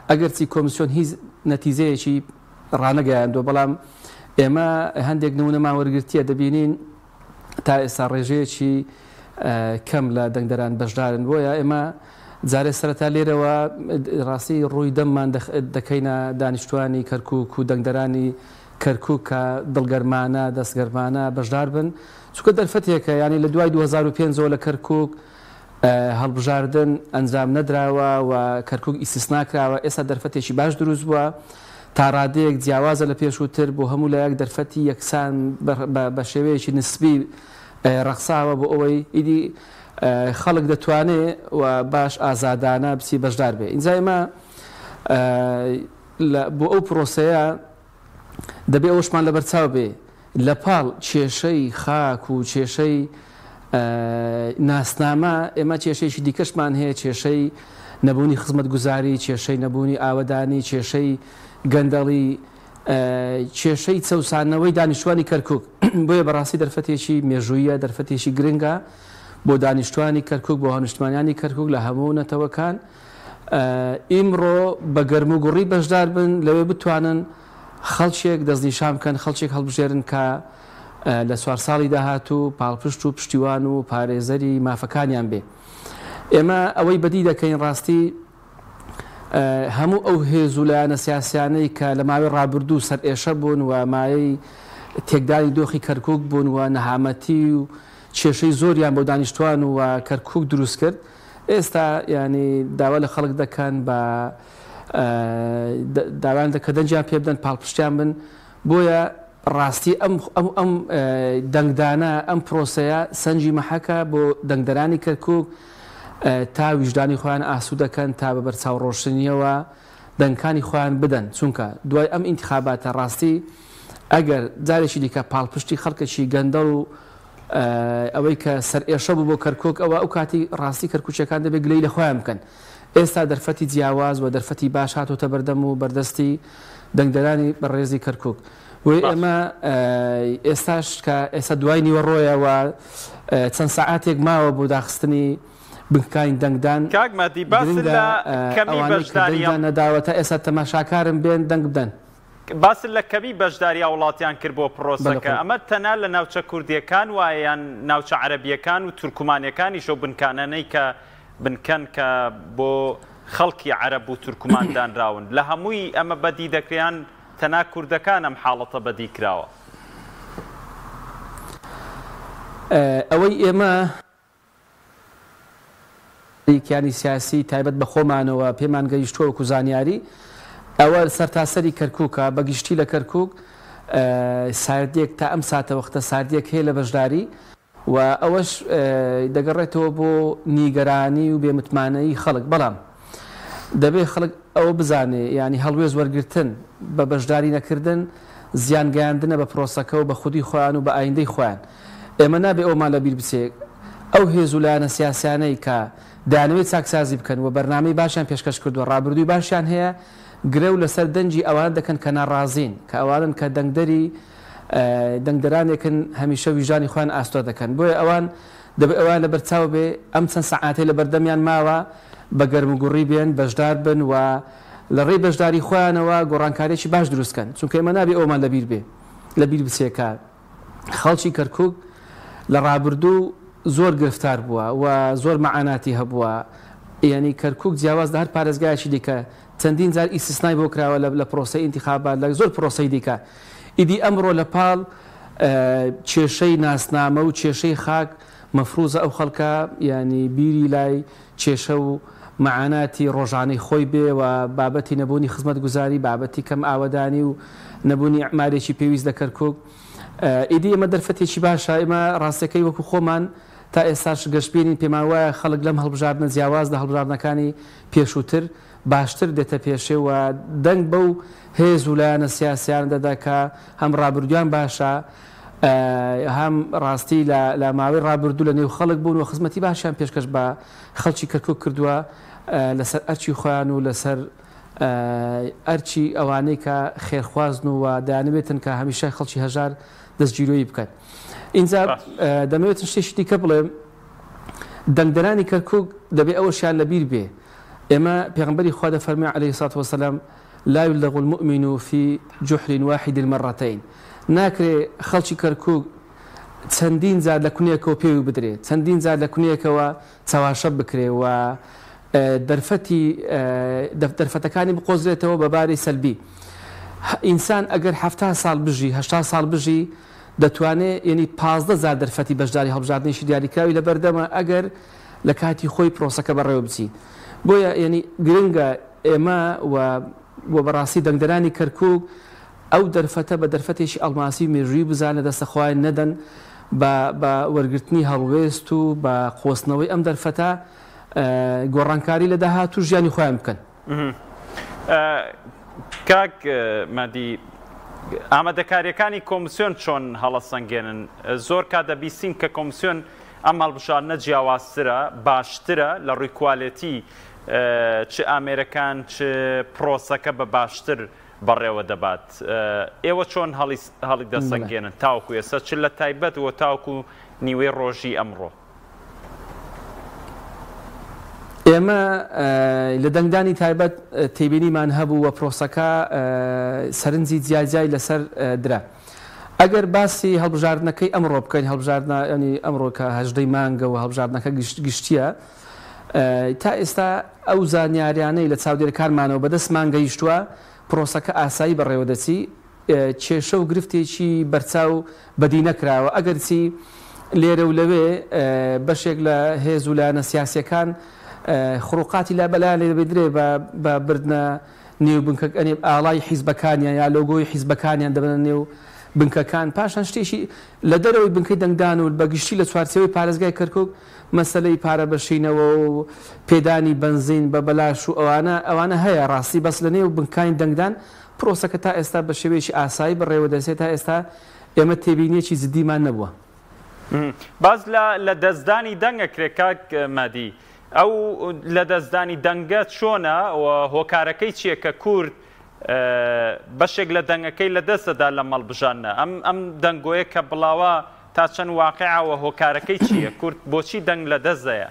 ئەگەرچی کۆمیسیۆن هیچ نەتیجەیەکی ڕانەگەیاندووە، بەڵام ئێمە هەندێک نمونەمان وەرگرتیە دەبینین تا ئێستا ڕێژەیەکی کەم لە دەنگدەران بەشدارن بۆیە ئێمە جارێ سەرەتا لێرەوە ڕاستی ڕووی دەممان دەکەینە دانیشتوانی کەرکک و دەنگدەرانی کەرکک کە دڵگەرمانە دەستگەرمانە بەشدار بن چونکە دەرفەتێکە یانی لە دوای 2005ەوە لە کەرکک هەڵبژاردن ئەنجام نەدراوە و کەرکوک ئیستیسنا کراوە، ئێستا دەرفەتێکی باش دروست بووە، تا ڕادەیەک جیاوازە لە پێشووتر، بۆ هەموو لایەک دەرفەتی یەکسان بە شێوەیەکی نسبی ڕەخساوە بۆ ئەوەی ئیدی خەڵک دەتوانێ و باش ئازادانە بچی بەشدار بێ. ئینجا ئێمە بۆ ئەو پرۆسەیە دەبێ ئەوەشمان لەبەرچاو بێ لەپاڵ کێشەی خاک و کێشەی ناسنامە، ئێمە کێشەیەکی دیکەشمان هەیە، کێشەی نەبوونی خزمەتگوزاری، کێشەی نەبوونی ئاوەدانی، کێشەی گەندەڵی، کێشەی چەوساندنەوەی دانیشتوانی کەرکوک. بۆیە بەڕاستی دەرفەتێکی مێژوویە، دەرفەتێکی گرنگە بۆ دانیشتوانی کەرکوک، بۆ هاونیشتمانیانی کەرکوک لە هەموو نەتەوەکان ئیمڕۆ بە گەرموگوڕی بەشدار بن، لەوێ بتوانن خەڵکێک دەستنیشان بکەن، خەڵکێک هەڵبژێرن کە لە چوار ساڵی داهاتوو پاڵپشت و پشتیوان و پارێزەری مافەکانیان بێ. ئێمە ئەوەی بەدی دەکەین ڕاستی هەموو ئەو هێز و لایەنە سیاسیانەی کە لە ماوەی ڕابردوو سەرئێشە بوون و مایەی تێکدانی دۆخی کەرکووک بوون و نەهامەتی و کێشەی زۆریان بۆ دانیشتوان و کەرکووک دروست کرد، ئێستا یانی داوا لە خەڵک دەکەن بە داوایان دەکە دەنگیان پێ بدەن پاڵپشتیان بن بۆیە ڕاستی ئەم ئەم ئەم دەنگدانە ئەم پرۆسەیە سەنجی مەحەکە بۆ دەنگدەرانی کەرکک تا ویژدانی خۆیان ئاسوو دەکەن تا بە بەرچاو ڕۆشنیەوە دەنگکانی خۆیان بدەن چونکە دوای ئەم ئینتخاباتە ڕاستی ئەگەر جارێکی دیکە پاڵپشتی خەڵکێکی گەندەڵ و ئەوەی کە سەرئێشە بوو بۆ کەرکوک ئەوە ئەو کاتی ڕاستی کەرکوکیەکان دەبێت گلەیی لە خۆیان بکەن ئێستا دەرفەتی جیاواز و دەرفەتی باش هاتۆتە بەردەم و بەردەستی دەنگدەرانی بەڕێزی کەرکوک بۆیە ئێمە ئێستاش کە ئێستا دوای نیوەڕۆیە و چەند سەعاتێک ماوە بۆ داخستنی بنکەکانی دەنگدان کاک مەهدی باست گرنگە لە کەمی ئەوانەی کە بەشداری دەنگیان نەداوە تا ئێستا تەماشاکارن بێن دەنگ بدەن. باست لە کەمی بەشداری هاوڵاتیان کرد بۆ بەلێ پرۆسەکە، قوربان. ئەمە تەنها لە ناوچە کوردییەکان وایە یان ناوچە عەرەبییەکان و تورکمانییەکانیش ئەو بنکانانەی کە بنکەن کە بۆ خەڵکی عەرەب و تورکمان دانراون لە هەمووی ئەمە بەدی دەکرێ یان تەنها کوردەکان ئەم حاڵەتە بەدی کراوە؟ ئەوەی ئێمە کیانی سیاسی تایبەت بە خۆمانەوە پێمان گەیشتووە وەکو زانیاری، ئەوە سەرتاسەری کەرکوکە، بە گشتی لە کەرکوک ساردیەک تا ئەم ساتەوەختە ساردیەک هەیە لە بەشداری و ئەوەش دەگەڕێتەوە بۆ نیگەرانی و بێ متمانەیی خەڵک، بەڵام دەبێ خەڵک ئەوە بزانێ یانی هەڵوێست وەرگرتن بە بەشداری نەکردن زیان گەیاندنە بە پرۆسەکە و بە خودی خۆیان و بە ئایندەی خۆیان. ئێمە نابێ ئەوەمان لە بیر بچێ ئەو هێز و لایەنە سیاسیانەی کە دەیانەوێ چاکسازی بکەن و بەرنامەی باشیان پێشکەش کردووە ڕابردووی باشیان هەیە گرەو لەسەر دەنگی ئەوانە دەکەن کە ناڕازین کە ئەوانەن کە دەنگدەری دەنگدەرانێکن هەمیشە ویژدانی خۆیان ئاستۆ دەکەن بۆیە ئەوان دەبێ ئەوەیان لەبەر چاو بێ ئەم چەند سەعاتەی لەبەردەمیان ماوە بە گەرموگوڕی بێن بەشدار بن و لە ڕێی بەشداری خۆیانەوە گۆڕانکارییەکی باش دروست کەن چونکە ئێمە نابێ ئەوەمان لەبیر بێ لەبیر بچێ کە خەڵکی کەرکوک لە ڕابردوو زۆر گرفتار بووە و زۆر مەعاناتی هەبووە یانی کەرکوک جیاواز لە هەر پارێزگایەکی دیکە چەندین جار ئیستسنای بۆ کراوە لە پرۆسەی ئینتیخابات لە زۆر پرۆسەی دیکە ئیدی ئەمڕۆ لە پاڵ کێشەی ناسنامە و کێشەی خاک مەفروزە ئەو خەڵکە یانی بیری لای کێشە و مەعاناتی ڕۆژانەی خۆی بێ و بابەتی نەبوونی خزمەتگوزاری، بابەتی کەم ئاوەدانی و نەبوونی ئیعمارێکی پێویست لە کەرکوک. ئیدی ئەمە دەرفەتێکی باشە، ئێمە ڕاستیەکەی وەکو خۆمان تا ئێستاش گەشبینین، پێمان وایە خەڵک لەم هەڵبژاردنە جیاواز لە هەڵبژاردنەکانی پێشووتر باشتر دێتە پێشێ و دەنگ بەو هێز و لایەنە سیاسیانە دەدا کە هەم ڕابردوویان باشە، هەم ڕاستی لە لە ماوەی ڕابردوو لە نێو خەڵک بوون و خزمەتی باشیان پێشکەش بە خەڵکی کەرکوک کردووە لەسەر ئەرکی خۆیان و لەسەر ئەرکی ئەوانەی کە خێرخوازن و دەیانەوێتن کە هەمیشە خەڵکی هەژار دەستگیرۆیی بکەن. ئینجا دەمەوێتن شتێکی دیکە بڵێم دەنگدەرانی کەرکوک دەبێ ئەوەشیان لەبیر بێ ئێمە پێغەمبەری خوا دەفەرموێ علیە الصلوة والسلام لا یلدغ المومن فی جحر واحد مرتین ناکرێ خەڵکی کەرکوک چەندین جار لە کونێکەوە پێوی بدرێ چەندین جار لە کونێکەوە چەواشە بکرێ و دەرفەتی دەرفەتەکانی بقۆزرێتەوە بە باری سەلبی ئینسان ئەگەر حەفتا ساڵ بژی هەشتا ساڵ بژی دەتوانێ یەنی 15 جار دەرفەتی بەشداری هەڵبژاردنێکی دیاریکراوی لەبەردەمە ئەگەر لە کاتی خۆی پرۆسەکە بەڕێوە بچی بۆیە یەنی گرنگە ئێمە و و بەڕاستی دەنگدەرانی کەرکوک ئەو دەرفەتە بە دەرفەتێکی ئەڵماسی و مێژوویی بزانن لە دەستە خۆیان نەدەن بە بە وەرگرتنی هەڵوێست و بە قۆستنەوەی ئەم دەرفەتە گۆڕانکاری لە داهاتوو ژیانی خۆیان بکەن. کاک مەهدی ئامادەکاریەکانی کۆمسیۆن چۆن هەڵەسەنگێنن؟ زۆر کات دەبیستین کە کۆمسیۆن ئەم هەڵبژاردنە جیاوازترە، باشترە لە ڕووی کوالێتی چ ئامێرەکان چ پرۆسەکە بە باشتر بەڕێوە دەبات. ئێوە چۆن هەڵی دەسەنگێنن تاوەکو ئێستا چ لە تایبەت و تاوەکو نیوەی ڕۆژی ئەمڕۆ؟ ئێمە لە دەنگدانی تایبەت تێبینیمان هەبوو و پرۆسەکە سەرنجی جیاجیای لەسەر درا. ئەگەر باسی هەڵبژاردنەکەی ئەمڕۆ بکەین، هەڵبژاردنە یانی ئەمڕۆ کە هەژدەی مانگە و هەڵبژاردنەکە گشتییە، تا ئێستا ئەو زانیاریانەی لە چاودێرەکانمانەوە بەدەستمان گەیشتووە، پرۆسەکە ئاسایی بەڕێوەدەچی، کێشە و گرفتێکی بەرچاو بەدی نەکراوە، ئەگەرچی لێرە و لەوێ بەشێک لە هێز و لایەنە سیاسییەکان خڕوقاتی لابەلایان لێ دەبیندرێ بە بردنە نێو بنکە ئاڵای حیزبەکانیان یا لۆگۆی حیزبەکانیان دەبەنە نێو بنکەکان، پاشان شتێکی لە دەرەوەی بنکەی دەنگدان و بە گشتی لە چوارچێوەی پارێزگای کەرکوک مەسەلەی پارە بەشینەوە و پێدانی بەنزین بە بەلاش و ئەوانە ئەوانە هەیە ڕاستی بەس لە نێو بنکانی دەنگدان پرۆسەکە تا ئێستا بە شێوەیەکی ئاسایی بەڕێوە دەچێت تا ئێستا ئێمە تێبینیەکی جدیمان نەبووە. باس لە لە دەستدانی دەنگ ئەکرێ کاک مەهدی ئەو لە دەستدانی دەنگە چۆنە و هۆکارەکەی چییە کە کورد بەشێک لە دەنگەکەی لە دەست دەدا لەم هەڵبژاردنە ئەم ئەم دەنگۆیە کە بڵاوە تا چەند واقعە و هۆکارەکەی چییە کورد بۆچی دەنگ لە دەست دەیە؟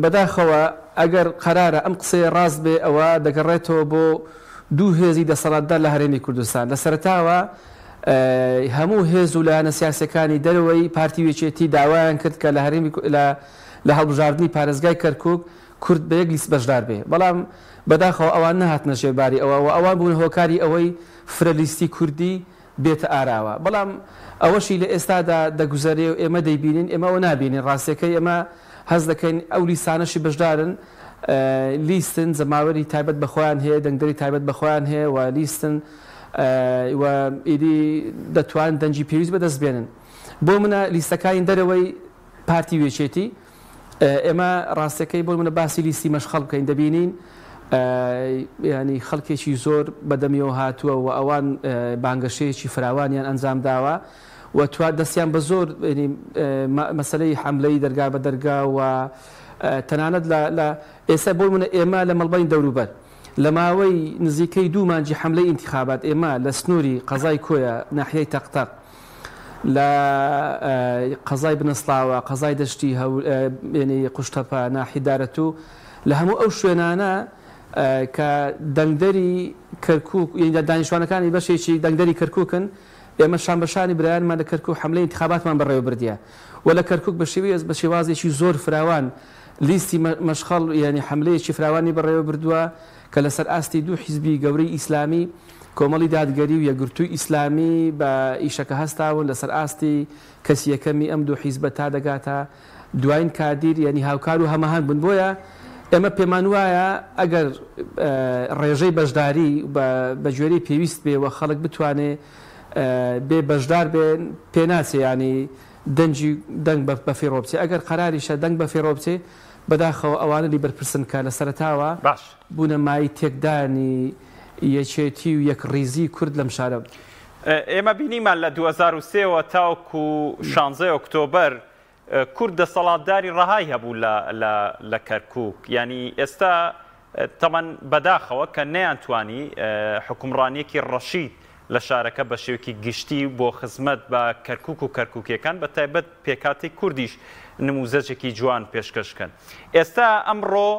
بەداخەوە ئەگەر قەرارە ئەم قسەیە ڕاست بێ ئەوە دەگەڕێتەوە بۆ دوو هێزی دەسەڵاتدار لە هەرێمی کوردستان لە سەرەتاوە. هەموو هێز و لایەنە سیاسیەکانی دەرەوەی پارتی و یەکێتی داوایان کرد کە لە هەرێمی لە هەڵبژاردنی پارێزگای کەرکوک کورد بە یەک لیست بەشدار بێ بەڵام بەداخەوە ئەوان نەهاتنە ژێر باری ئەوە و ئەوان بوونە هۆکاری ئەوەی فرە لیستی کوردی بێتە ئاراوە بەڵام ئەوەشی لە ئێستادا دەگوزەرێ و ئێمە دەیبینین ئێمە ئەوە نابینین ڕاستیەکەی ئێمە هەست دەکەین ئەو لیستانەشی بەشدارن لیستن جەماوەری تایبەت بە خۆیان هەیە دەنگدەری تایبەت بە خۆیان هەیە و لیستن و ئیدی دەتوان دەنگی پێویست بەدەست بێنن بۆ منە لیستەکانی دەرەوەی پارتی و یەکێتی ئێمە ڕاستەکەی بۆ منە باسی لیستی مەشخەڵ بکەین دەبینین ینی خەڵکێکی زۆر بەدەمیەوە هاتووە و ئەوان بانگەشەیەکی فراوانیان ئەنجام داوە و توا دەستیان بە زۆر مەسلەی حملەی دەرگا بە دەرگا و تەنانەت لە ئێستا بۆ منە ئێمە لە مەڵبەنی دەوروبەر لە ماوەی نزیکەی دوو مانگی حەملەی ئینتیخابات ئێمە لە سنووری قەزای کۆیە، ناحیەی تەقتەق، لە قەزای بنەسڵاوە، قەزای دەشتی هەولێر، قوشتەپە، ناحیەی دارەتوو، لە هەموو ئەو شوێنانە کە دەنگدەری کەرکووک، یانی دانیشتوانەکانی بەشێکی دەنگدەری کەرکووکن، ئێمە شانبەشانی برایانمان لە کەرکووک حەملەی ئینتیخاباتمان بەڕێوە بردیە و لە کەرکووک بە شێوەیەک بە شێوازێکی زۆر فراوان لیستی مەشخەڵ یانی حەملەیەکی فراوانی بەڕێوە بردووە کە لەسەر ئاستی دوو حیزبی گەورەی ئیسلامی، کۆمەڵی دادگەری و یەکگرتووی ئیسلامی بە ئیشەکە هەستاون، لەسەر ئاستی کەسی یەکەمی ئەم دوو حیزبە تا دەگاتە دواین کادیر یانی هاوکار و هەماهەنگ بوون. بۆیە ئێمە پێمان وایە ئەگەر ڕێژەی بەشداری بە گوێرەی پێویست بێ و خەڵک بتوانێ بێ بەشدار بێ پێناچێ یانی دەنگی دەنگ بە فیڕۆ بچێ ئەگەر قەراریشە دەنگ بە فیڕۆ بچێ بەداخەوە ئەوانە لی بەرپرسن کە لە سەرەتاوە باش. بوونە مایەی تێکدانی یەکێتی و یەکڕیزی کورد لەم شارە. ئێمە بینیمان لە 2003 وە تاوەکو شانزەی ئۆکتۆبەر کورد دەسەڵاتداری ڕەهای هەبوو لە لە لە کەرکوک یانی ئێستا تەبعەن بەداخەوە کە نەیانتوانی حوکمڕانیەکی ڕەشید لە شارەکە بە شێوەیەکی گشتی بۆ خزمەت بە کەرکوک و کەرکوکیەکان بە تایبەت پێکهاتەی کوردیش نموزەجێکی جوان پێشکەش کەن. ئێستا ئەمڕۆ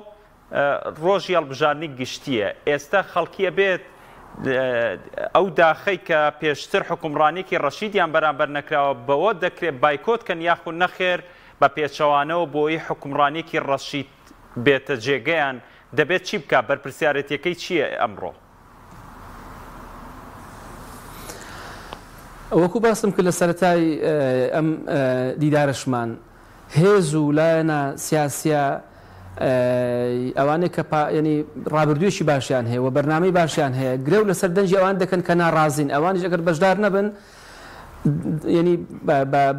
ڕۆژی هەڵبژاردنی گشتیە ئێستا خەڵکی ئەبێت ئەو داخەی کە پێشتر حوکمڕانیەکی ڕەشیدیان بەرامبەر نەکراوە بەوە دەکرێت بایکۆت کەن یاخود نەخێر بە پێچەوانەوە بۆی حوکمڕانیەکی ڕەشید بێتە جێگەیان دەبێت چی بکا بەرپرسیارێتیەکەی چییە ئەمڕۆ؟ وەکو باسم کرد لە سەرەتای ئەم دیدارەشمان هێز و لایەنە سیاسیە ئەوانەی کە یعنی ڕابردوویەکی باشیان هەیە و بەرنامەی باشیان هەیە گرەو لەسەر دەنگی ئەوان دەکەن کە ناڕازین ئەوانیش ئەگەر بەشدار نەبن یعنی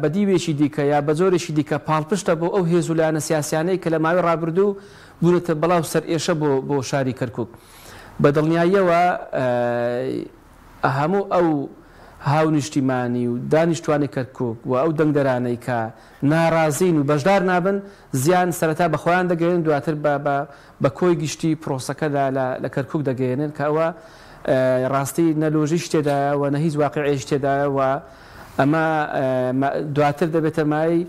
بە دیوێکی دیکە یا بە جۆرێکی دیکە پاڵپشتە بۆ ئەو هێز و لایەنە سیاسیانەی کە لە ماوەی ڕابردوو بوونەتە بەڵاو سەرئێشە بۆ بۆ شاری کەرکوک. بە دڵنیاییەوە هەموو ئەو هاونیشتیمانی و دانیشتوانی کەرکوک و ئەو دەنگدەرانەی کە ناڕازین و بەشدار نابن زیان سەرەتا بە خۆیان دەگەیەنن دواتر بە بە بە کۆی گشتی پرۆسەکە لە لە لە کەرکوک دەگەیەنن کە ئەوە ڕاستی نە لۆژیکی تێدایە و نە هیچ واقیعێکی تێدایە و ئەمە دواتر دەبێتە مایەی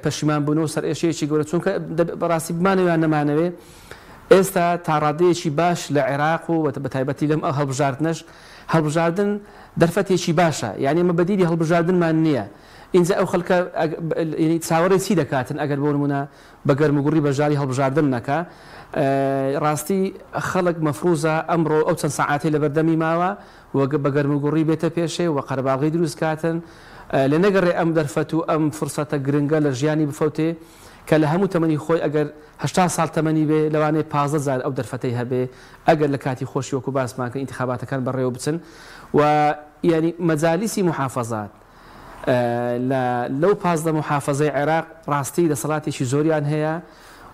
پەشیمان بوون و سەرئێشەیەکی گەورە چونکە بەڕاستی بمانەوێ یان نەمانەوێ ئێستا تاڕادەیەکی باش لە عێراق و بەتایبەتی لەم هەڵبژاردنەش هەڵبژاردن دەرفەتێکی باشە یانی ئێمە بەدیلی هەڵبژاردنمان نییە ئینجا ئەو خەڵکە چاوەڕێی چی دەکاتن ئەگەر بۆ نمونە بە گەرموگوڕی بەشداری هەڵبژاردن نەکا ڕاستی خەڵک مەفروزە ئەمڕۆ ئەو چەند سەعاتەی لەبەردەمی ماوە و بە گەرموگوڕی بێتە پێشێ و قەرەباڵغی دروست کاتن لێ نەگەڕێ ئەم دەرفەت و ئەم فرسەتە گرنگە لە ژیانی بفەوتێ کە لە هەموو تەمەنی خۆی ئەگەر 80 ساڵ تەمەنی بێ لەوانەیە 15 جار ئەو دەرفەتەی هەبێ ئەگەر لە کاتی خۆشی وەکو باسمان کرد ئینتخاباتەکان بەڕێوە بچن و یانی مەجالیسی موحافەزات لە لەو 15 موحافەزەی عێراق ڕاستی دەسەڵاتێکی زۆریان هەیە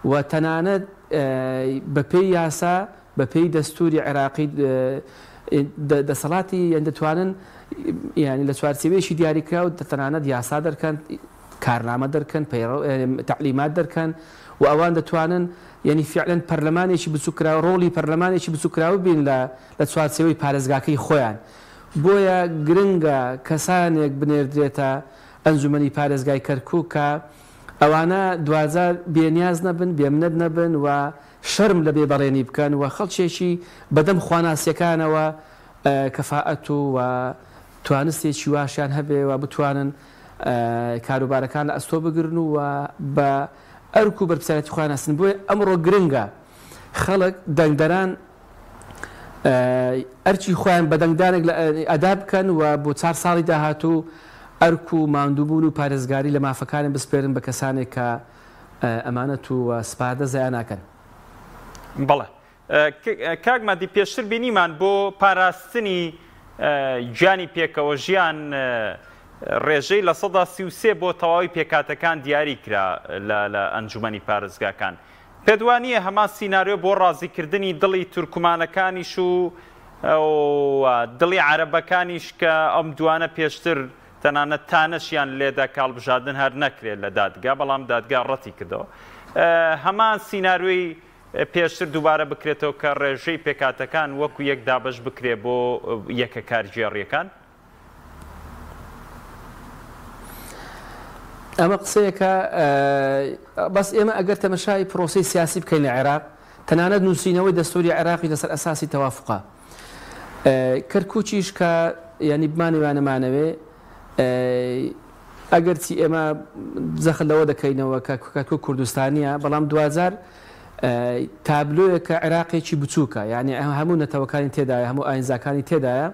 و تەنانەت بەپێی یاسا بەپێی دەستووری عێراقی دەسەڵاتی یان دەتوانن یانی لە چوارچێوەیەکی دیاریکراو تەنانەت یاسا دەرکەن، کارنامە دەرکەن، پەیڕەو تەعلیمات دەرکەن و ئەوان دەتوانن یانی فیعلەن پەرلەمانێکی بچووککراوە ڕۆڵی پەرلەمانێکی بچووککراوە ببین لە لە چوارچێوەی پارێزگاکەی خۆیان. بۆیە گرنگە کەسانێک بنێردرێتە ئەنجومەنی پارێزگای کەرکووک کە ئەوانە دواجار بێنیاز نەبن، بێمنەت نەبن و شەرم لە بێ بەڵێنی بکەن و خەڵکێکی بەدەم خواناسیەکانەوە کەفائەت و و توانستێکی واشیان هەبێ و بتوانن کاروبارەکان لە ئەستۆ بگرن و بە ئەرک و بەرپرسیارێتی خۆیان هەستن. بۆیە ئەمڕۆ گرنگە خەڵک، دەنگدەران ئەرکی خۆیان بە دەنگدانێک ئەدا بکەن و بۆ چار ساڵی داهاتوو ئەرک و ماندووبوون و پارێزگاری لە مافەکانیان بسپێرن بە کەسانێک کە ئەمانەت و سپاردە زەیا ناکەن. بەڵێ کاک مادی پێشتر بینیمان بۆ پاراستنی گیانی پێکەوە ژیان ڕێژەی 33% بۆ تەواوی پێکاتەکان دیاری کرا لە ئەنجومەنی پارێزگاکان. پێت وا نییە هەمان سیناریۆ بۆ ڕازیکردنی دڵی تورکمانەکانیش و دڵی عەرەبەکانیش کە ئەم دوانە پێشتر تەنانەت تانەشیان لێدا کە هەڵبژاردن هەر نەکرێت لە دادگا، بەڵام دادگا ڕەتی کردەوە هەمان سیناریۆی پێشتر دووبارە بکرێتەوە کە ڕێژەی پێکهاتەکان وەکو یەک دابەش بکرێت بۆ یەکە کارگێڕییەکان؟ ئەمە قسەیەکە بەس ئێمە ئەگەر تەمەشای پرۆسەی سیاسی بکەین لە عێراق تەنانەت نووسینەوەی دەستوری عێراقی لەسەر ئەساسی تەوافقە کەرکوچیش کە ینی بمانەوێ نەمانەوێ ئەگەرچی ئێمە جەخت لەوە دەکەینەوە کە کەرکوک کوردستانییە، بەڵام دواجار تابلۆیەکە عێراقێکی بچووکە، یانی هەموو نەتەوەکانی تێدایە، هەموو ئاینزاکانی تێدایە.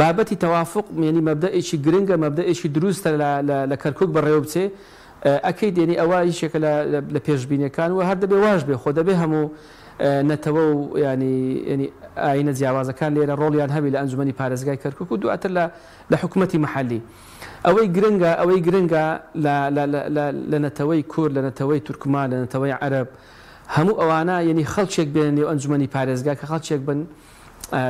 بابەتی تەوافوق یانی مەبدەئێکی گرنگە، مەبدەئێکی دروستە لە کەرکوک بەڕێوە بچێ. ئەکەی دێنی ئەوە یەکێکە لە پێشبینیەکان و هەر دەبێ واش بێ، خۆ دەبێ هەموو نەتەوە و یانی ئاینە جیاوازەکان لێرە ڕۆڵیان هەبی لە ئەنجومەنی پارێزگای کەرکوک و دواتر لە حکومەتی مەحەلی. ئەوەی گرنگە ئەوەی گرنگە لە لە لە لە نەتەوەی کورد لە نەتەوەی تورکمان لە نەتەوەی عەرەب هەموو ئەوانە یەنی خەڵکێک بێنە نێو ئەنجومەنی پارێزگا کە خەڵکێک بن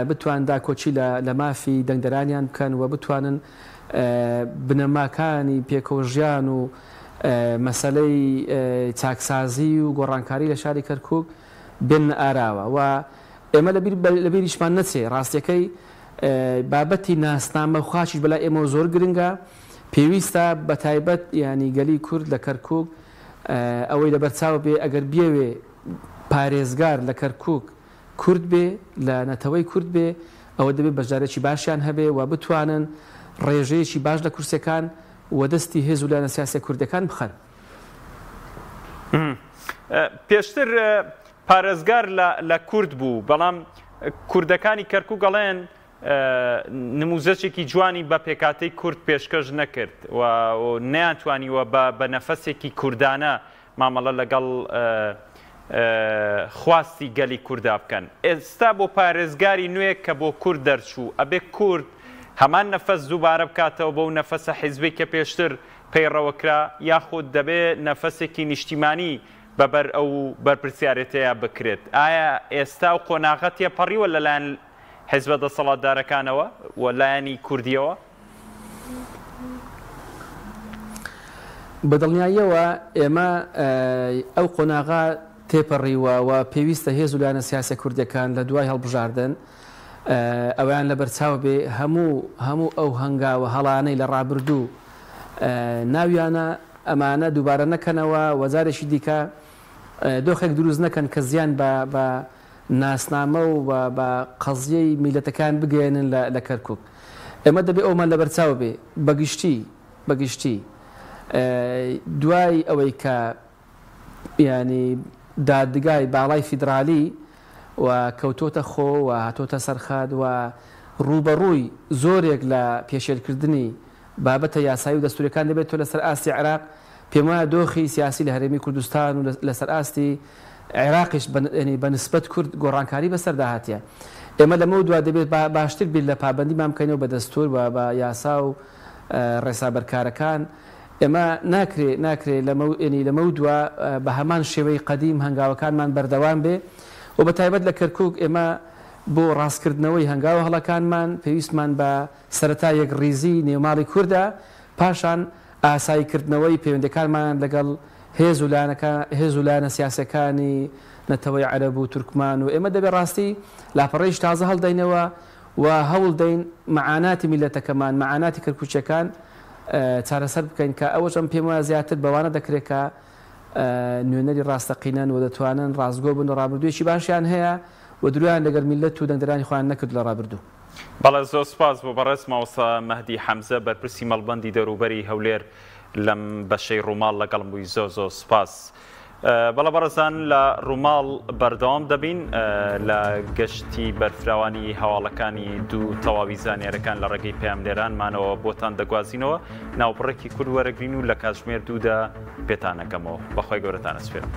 بتوان داکۆکی لە لە مافی دەنگدەرانیان بکەن و بتوانن بنەماکانی پێکەوەژیان و مەسەلەی چاکسازی و گۆڕانکاری لە شاری کەرکوک بێننە ئاراوە و ئێمە لە بیر لە بیریشمان نەچێ ڕاستیەکەی بابەتی ناسنامە و خاکیش بەلای ئێمەوە زۆر گرنگە، پێویستە بەتایبەت یانی گەلی کورد لە کەرکوک ئەوەی لەبەرچاو بێ ئەگەر بیەوێ پارێزگار لە کەرکوک کورد بێ لە نەتەوەی کورد بێ ئەوە دەبێ بەشدارێکی باشیان هەبێ و بتوانن ڕێژەیەکی باش لە کورسیەکان وەدەستی هێز و لایەنە سیاسیە کوردیەکان بخەن. پێشتر پارێزگار لە کورد بوو، بەڵام کوردەکانی کەرکوک ئەڵێن نموزەجێکی جوانی بە پێکهاتەی کورد پێشکەش نەکرد و نەیانتوانیوە بە نەفەسێکی کوردانە مامەڵە لەگەڵ خواستی گەلی کوردا بکەن. ئێستا بۆ پارێزگاری نوێ کە بۆ کورد دەرچوو، ئەبێ کورد هەمان نەفەس دووبارە بکاتەوە بەو نەفەسە حیزبەی کە پێشتر پەیڕەوە کرا، یاخود دەبێ نەفەسێکی نیشتیمانی بە بەر ئەو بەرپرسیارێتەیە بکرێت؟ ئایا ئێستا ئەو قۆناغە تێپەڕیوە لەلایەن حیزبە دەسەڵاتدارەکانەوە و لایەنی کوردییەوە؟ بە دڵنیاییەوە ئێمە ئەو قۆناغە تێپەڕیوە و پێویستە هێز و لایەنە سیاسیە کوردیەکان لە دوای هەڵبژاردن ئەوەیان لەبەرچاو بێ هەموو هەموو ئەو هەنگاوە هەڵانەی لە ڕابردوو ناویانە ئەمانە دووبارە نەکەنەوە و جارێکی دیکە دۆخێک دروست نەکەن کە زیان بە بە ناسنامە و بە بە قەزیەی میللەتەکان بگەیەنن لە لە کەرکوک. ئێمە دەبێ ئەومان لەبەرچاو بێ بە گشتی بە گشتی دوای ئەوەی کە یانی دادگای باڵای فیدرالی و کەوتۆتە خۆ و هاتۆتە سەر خەت و ڕووبەڕووی زۆرێک لە پێشێلکردنی بابەتە یاسایی و دەستووریەکان دەبێتەوە لەسەر ئاستی عێراق، پێموایە دۆخی سیاسی لە هەرێمی کوردستان و لەسەر ئاستی عێراقیش بە نسبەت کورد گۆڕانکاری بەسەردا هاتیە. ئێمە لەمەودوا دەبێت باشتر بیر لە پابەندیمان بکەینەوە بە دەستوور و بە یاسا و ڕێسا بەرکارەکان. ئێمە ناکرێ ناکرێ لەمەودوا بە هەمان شێوەی قەدیم هەنگاوەکانمان بەردەوام بێ و بە تایبەت لە کەرکووک ئێمە بۆ ڕاستکردنەوەی هەنگاوە هەڵەکانمان پێویستمان بە سەرەتا یەکڕیزی نێوماڵی کوردە، پاشان ئاسایی کردنەوەی پەیوەندیەکانمان لەگەڵ هێز و هێز و لایەنە سیاسیەکانی نەتەوەی عەرەب و تورکمان و ئێمە دەبێ ڕاستی لاپەڕەیەکی تازە هەڵدەینەوە و هەوڵ دەین مەعاناتی میللەتەکەمان، مەعاناتی کەرکوکیەکان چارەسەر بکەین کە ئەوەش ئەم پێم وایە زیاتر بەوانە دەکرێت کە نوێنەری ڕاستەقینەن و دەتوانن ڕاستگۆ بن و ڕابردوویەکی باشیان هەیە و درۆیان لەگەڵ میللەت و دەنگدەرانی خۆیان نەکرد لە ڕابردوو. بەڵێ زۆر سوپاس بۆ بەڕێز مامۆستا مەهدی حەمزە بەرپرسی مەڵبەندی دەوروبەری هەولێر لەم بەشەی ڕووماڵ لەگەڵم بووی زۆر زۆر سوپاس. بەڵێ بەڕێزان لە ڕووماڵ بەردەوام دەبین لە گەشتی بەرفراوانی هەواڵەکانی دوو تەواوی زانیارەکان لە ڕێگەی پەیامنێرانمانەوە بۆتان دەگوازینەوە ناوبڕێکی کورت وەرەگرین و لە کاتژمێر دوودا پێتانەکەمەوە بەخوای گەورەتان ئەسپێرم.